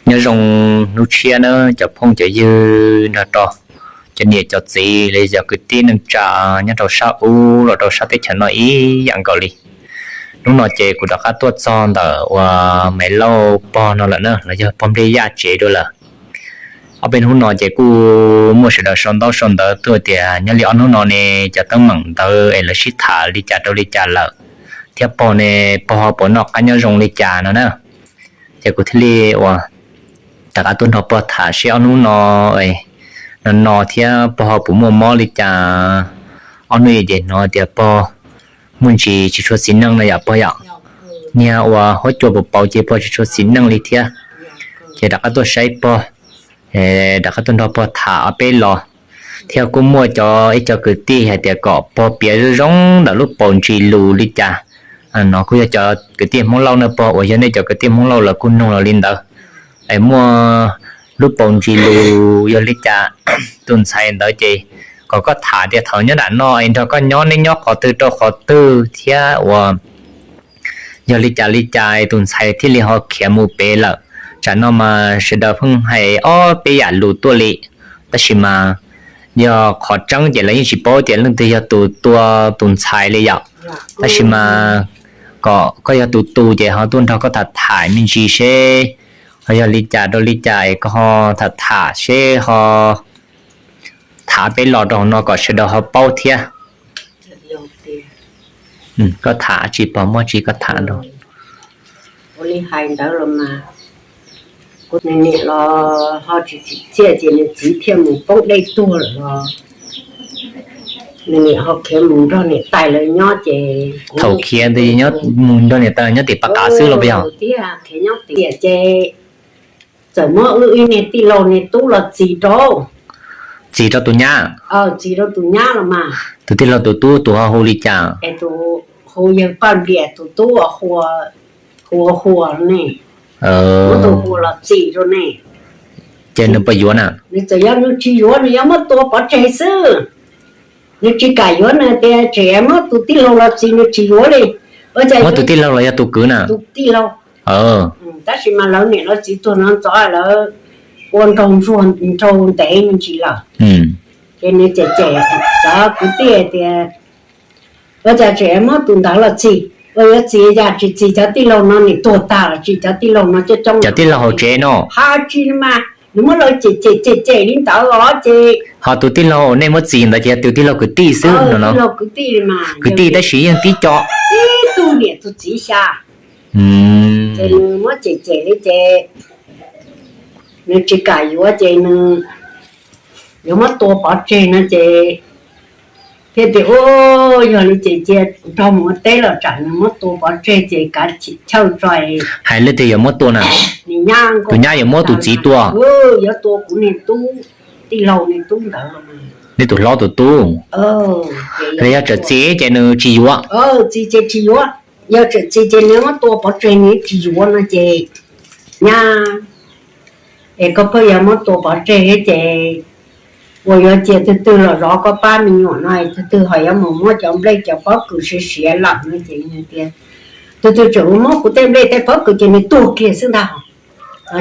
Nyob zoo hnub tshiab na cov phooj cov ywg nrog rau cov niam cov txiv los yog kwv tij neej tsa nyob rau sab ub los rau sab teb chaws no ib yam nkaus li. Hnub no ces kuv rov qab tuaj txog ntawm uas Maiv Lauj pog no lawm na, los yog pog Npliaj Yaj tsev dua lawm. Ob peb hnub no ces kuj muaj sawv daws sau ntaub sau ntawv tuaj tias nyob li ob hnub no ne cov teeb meem ntawd es lawv sib tham li cas rau li cas lawm, thiab pog ne, pog ho puas noj qab nyob zoo li cas no na. Ces kuv thiaj li uas rov qab tuaj nrog pog tham seb ob hnub no no no thiab pog ho puas muaj mob li cas. Ob hnub ces hnov tias pog muaj ntsis tsis tshua xis neej no yom pog yom. Niag uas huab cua puas pauv ces pog tsis tshua xis neej li thiab. Ces rov qab tuaj saib pog, rov qab tuaj nrog pog tham ob peb los, thiab kuj muaj cov ib co kwv tij hais tias kom pog piav zoo zoo ntawm lub paus ntsis lus li cas. No kuj yog cov kwv tij Hmoob Lauj na pog, uas yog nej cov kwv tij Hmoob Lauj lawv kuj nug los li ntawd. Es muaj lub paus ntsis lus yog li cas, tus ntxhais ntawd ces kom koj tham tias thaum nyob nram no es nrog koj nyob neb nyob qhov twg rau qhov twg thiab uas yog li cas li cas tus ntxhais thiaj li ho khiav mus pem lawm. Tsam no mas sawv daws pheej hais ob peb yam lus tuaj li, tab sis mas yog qhov tseeb ces lawv yeej tsis paub tias leej twg yog tus tua tus ntxhais li yom. Tab sis mas kom koj yog tus tu ces ho tuaj nrog koj tham tham me ntsis seb ho yog li cas rau li cas es koj ho tham tham seb ho tham peb los rau hauv no kom sawv daws ho paub thiab. Koj tham tsis pom muaj tsis koj tham rau. Ua li hais ntawd los mas, kuv niam los ho tsis tsim txiaj ces nws txiv thiaj mus poob dej tuag lawm los nws niam ho khiav mus nrog niam tais lawv nyob ces thaum khiav ntawd mus nrog niam tais nyob tim Paj Qav xwb los puas yog? Khiav nyob tiam ces txawm muab wb ib niag tij laug niag tub los txis rau. Txis rau tus nyab? Txis rau tus nyab los mas. Tus tij laug tus tub tus ho hu li cas? Es tus hu yawg Paj Nplias, tus tub hu ua Huas ne. Muab tus Huas los txis rau ne. Ces nws puas yuav na? Nws txawm yog nws tsis yuav, nws yuav muab tua pov tseg xwb. Nws tsis kam yuav, nws tias tseem muab tus tij laug los txis, nws tsis yuav li. Muab tus tij laug los yog tus kwv na? Tus tij laug. Tab sis mas lawv niam lawv txiv tuag no ntxov lawv ua nraug nraug ntev me ntsis lawm. Ces nws cem cem cov kwv tij tias, ua cas tseem muab tus ntawd los txis, ua yuav txis cas tsis txis cov tij laug no, nws tuag tag los tsis cov tij laug no coob coob. Cov tij laug hauv tsev no? Ha tsis mas, nws muab lawv cem cem cem cem li ntawd os ces. Ho tus tij laug uas nej muab txis ntawd ces yog tus tij laug kwv tij xwb no? Tij laug kwv tij li mas, kwv tij tab sis yeej tib co, tib tug niam tus txiv xya. Ces nws muab cem cem li ces nws tsis kam yuav ces nws yuav muab tua pov tseg no ces thiaj tias, u, yog li ces cia nrog mus ua teb los tsam nws muab tua pov tseg ces kav chawj tso. Hais leej twg yuav muab tua na? Tus nyab yuav muab tus txiv tua? Yuav tua kuv niag tub, tij laug niag tub ntawd. Nej tus hlob tus tub? Yog txawm txis ces nws tsis yuav? Txis ces tsis yuav. Yog txawm txis ces nws muab tua pov tseg, nws tsis yuav no ces nyab, es koj pheej yuav muab tua pov tseg ces ua yuav cia twg twg los zov koj pab me nyuam no, twg twg ho yuav mus muab cov nplej cov pob kws siav siav lawm no ces tias, twg twg tseem muab kuv tej nplej tej pob kws ces nws tuag kiag xwb ntag.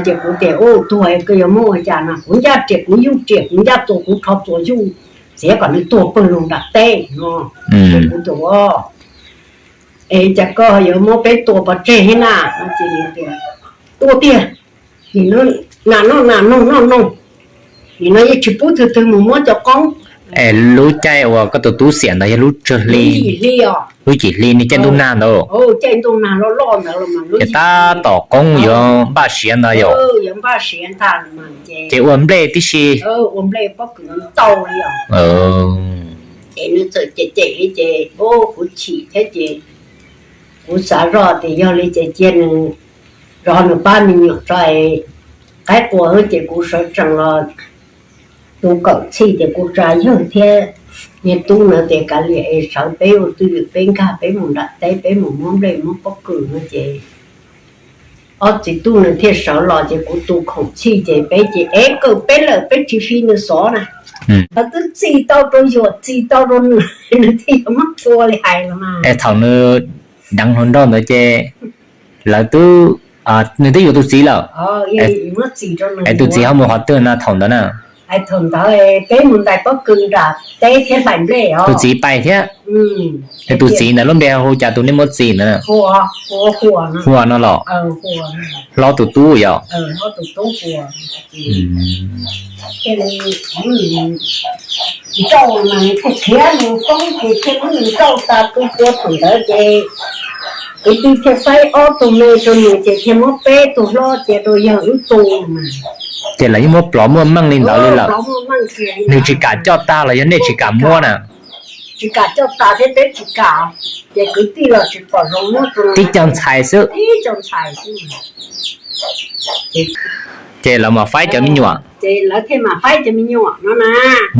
Ces kuv tias, u, tuag koj yuav muab ua cas no? Kuv ncaj riam kuv yuj riam, kuv ncaj txuas kuv rho txuas yuj, txiav kom nws tuag pawg lug nram teb no. Kuv tias, es cas koj yuav muab peb tua pov tseg thiab na? Tua tiag, nim no nas noog noj noog, nim no yeej tsis pub twg twg mus muab cov qoob. Es lub caij uas koj tus tub xiam ntawd yog lub tsawg hli? Lub yim hli, nej caij ntuj nag ntawd. Caij ntuj nag loj loj ntawd, ces tab tom qoob yuav npaj siav ntawd yom? Ces ua nplej tib si. Ces nws txawm cem cem li ces kuv chim thiab ces kuv xav zoj tias yog li ces cia nws zov nws pab me nyuam tso, qaib qua xwb ces kuv sawv tsees los tu kawm txhij ces kuv tsa yawg thiab niag tub ntawd tias kav liam es sawv peb ua twj ywm peb nkag peb mus nram teb peb mus muab nplej muab pob kws no ces ob txiv tub nws thiaj sawv los ces kuv tu khoom txhij ces peb ces ev kawm peb lawm peb tsis fi nws xov na. Twb txi tau rau yuam txi tau rau nws, nws thiaj yuav muab tua li hais los mas. Es thaum nws deev hluas nraug ntawd ces lawv twb Nws twb yuav tus txiv lawm. Es tus txiv ho mus qhov twg no thaum ntawd na? Thaum ntawd peb mus ntais pob kws nram teb thiab hlais nplej os. Tus txiv pais thiab. Es tus txiv ntawd lub npe hu cas tus nej muab txiv ntawd? Huas no los? Hlob tus tub yog? Nrauj mas nws thiaj khiav mus poob ces thiaj muab nws nrauj tas tu tua thaum ntawd ces kwv tij thiaj faib ob tug me rau nws ces thiaj muab peb tug hlob cia rau yawg wb tu mas. Ces lawv yeej muab plov muaj meej li ntawd li lawm. Nws tsis kam coj tag los yog nej tsis kam muab na? Tsis kam coj tag thiab peb tsis kam, ces kwv tij los tsis pom zoo muab rau tib co ntxhais xwb. Ces lawv mam faib cov me nyuam. Ces lawv thiaj mam faib cov me nyuam no na.